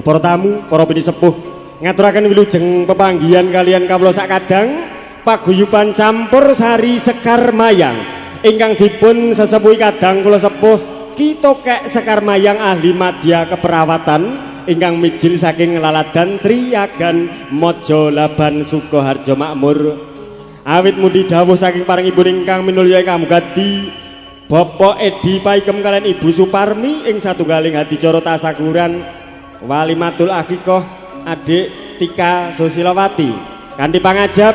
Para tamu, para pinisepuh ngaturaken wilujeng pepanggihan kalian kawula sakadang paguyuban campur sari Sekar Mayang ingkang dipun sesepuhi kadang kula sepuh Ki Tokek Sekar Mayang ahli madya keperawatan ingkang mijil saking Laladan Triagan Mojolaban Sukoharjo Makmur. Awit mundi dawuh saking paringipun ingkang minulya ingkang mugati Bapak Edi Paikem kalian Ibu Suparmi ing satunggaling adicara tasakuran walimatul akikoh adik Tika Susilawati. Kanthi pangajap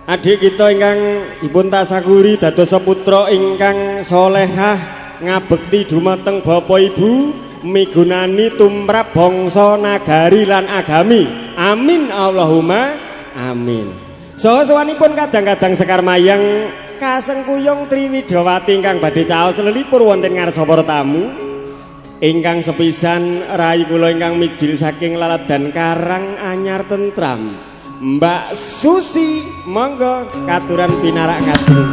adik kita ingkang dipun tasakuri dados putra ingkang solehah ngabekti dumateng bapak ibu migunani tumrap bangsa nagari lan agami. Amin Allahumma amin. Saha sowanipun kadang-kadang Sekar Mayang kasengkuyung Triwidawati ingkang badhe caos lelipur wonten ngarsa para tamu. Ingkang sepisan rai kula ingkang mijil saking Laladan Karang Anyar Tentram, Mbak Susi, monggo katuran pinarak ngajeng.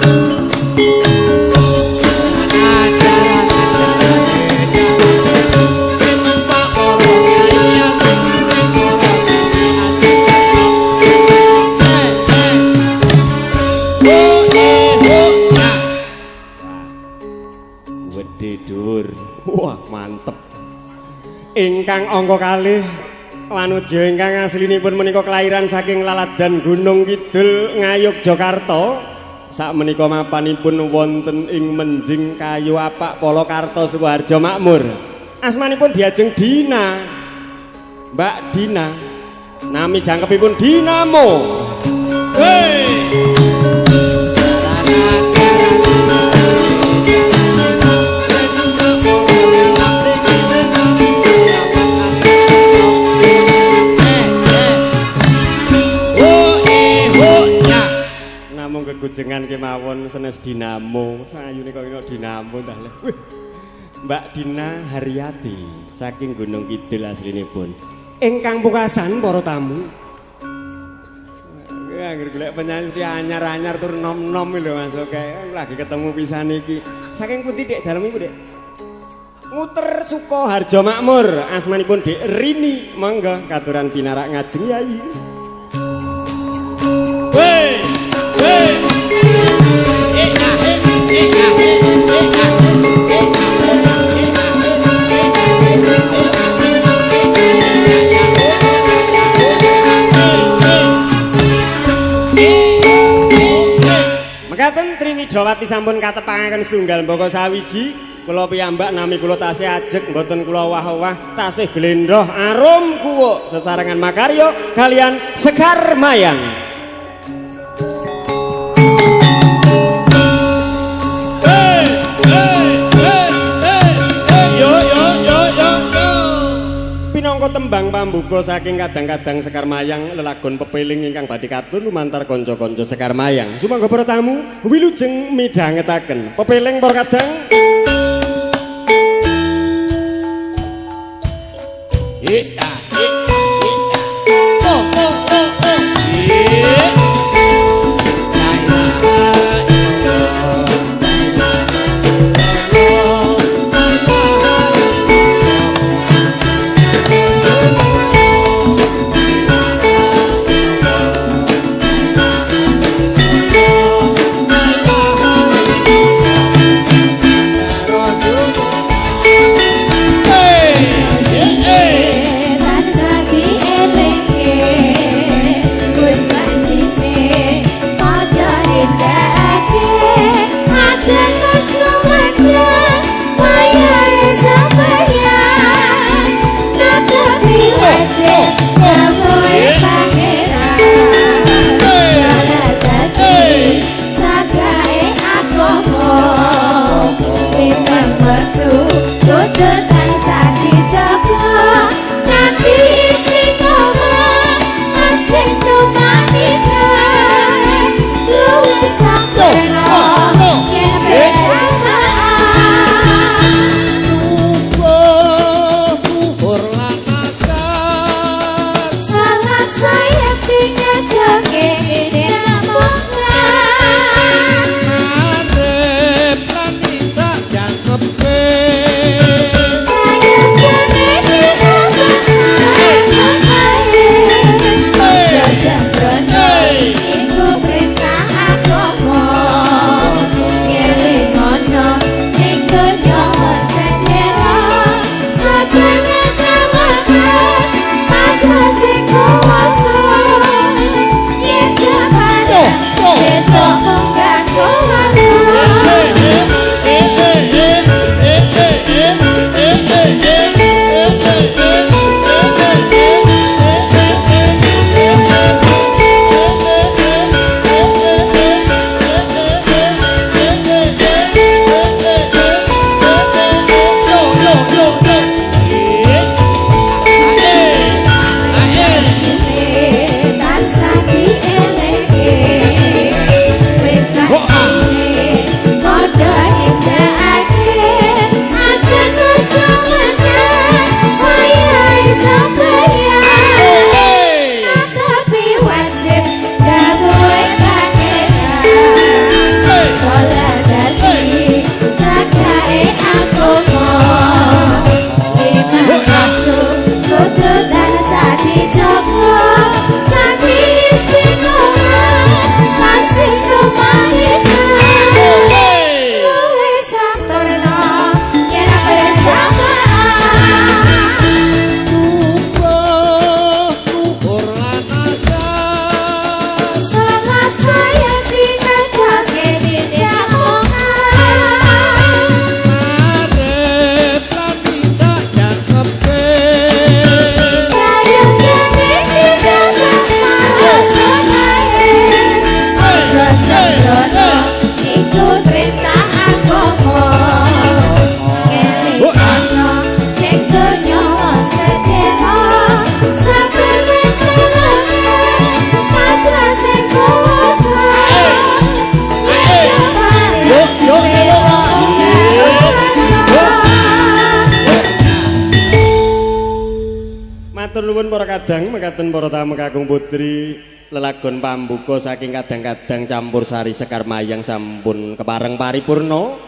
Wedhe dhuwur. Wah, mantep. Ingkang angka kalih wanuja ingkang aslinipun menika kelahiran saking Laladan Gunung Kidul Ngayogyakarta. Sakmenika mapanipun wonten ing Menjing Kayu Apak Polokarto Sukoharjo Makmur. Asmanipun diajeng Dina. Mbak Dina. Nami jangkepipun Dinamo. Hey! Namung kegujengan kemawon senes Dinamo. Sayune kok kok Dinamo tah le. Wih. Mbak Dina Haryati saking Gunung Kidul aslinipun. Ingkang pungkasan para tamu. Ya anggere golek penyanyi mesti anyar-anyar tur nom-nom lho Mas Oke. Lagi ketemu pisan iki. Saking pundi Dik dalem iku Dik? Nguter Sukoharjo Makmur. Asmanipun Dik Rini. Monggo katuran pinarak ngajeng Yai. Hey! Hey! Mekaten Triwidawati sampun katepangaken setunggal mbaka sawiji. Kula piyambak nami kula tasih ajeg mboten kula wah-wah tasih glendhoh arum kuwuk sesarengan makarya kalian Sekar Mayang. Hey! Hey! Hey! Hey! Hey! Yo yo yo yo yo. Pinangka tembang pambuka saking kadang-kadang Sekar Mayang lelagon pepeling ingkang badhe katur lumantar kanca-kanca Sekar Mayang. Sumangga para tamu wilujeng midhangetaken pepeling para kadang. Oh oh oh oh. Hey! Hey! Matur nuwun para kadang, mekaten para tamu kakung putri, lelagon pambuka saking kadang-kadang campur sari Sekar Mayang sampun kepareng paripurna.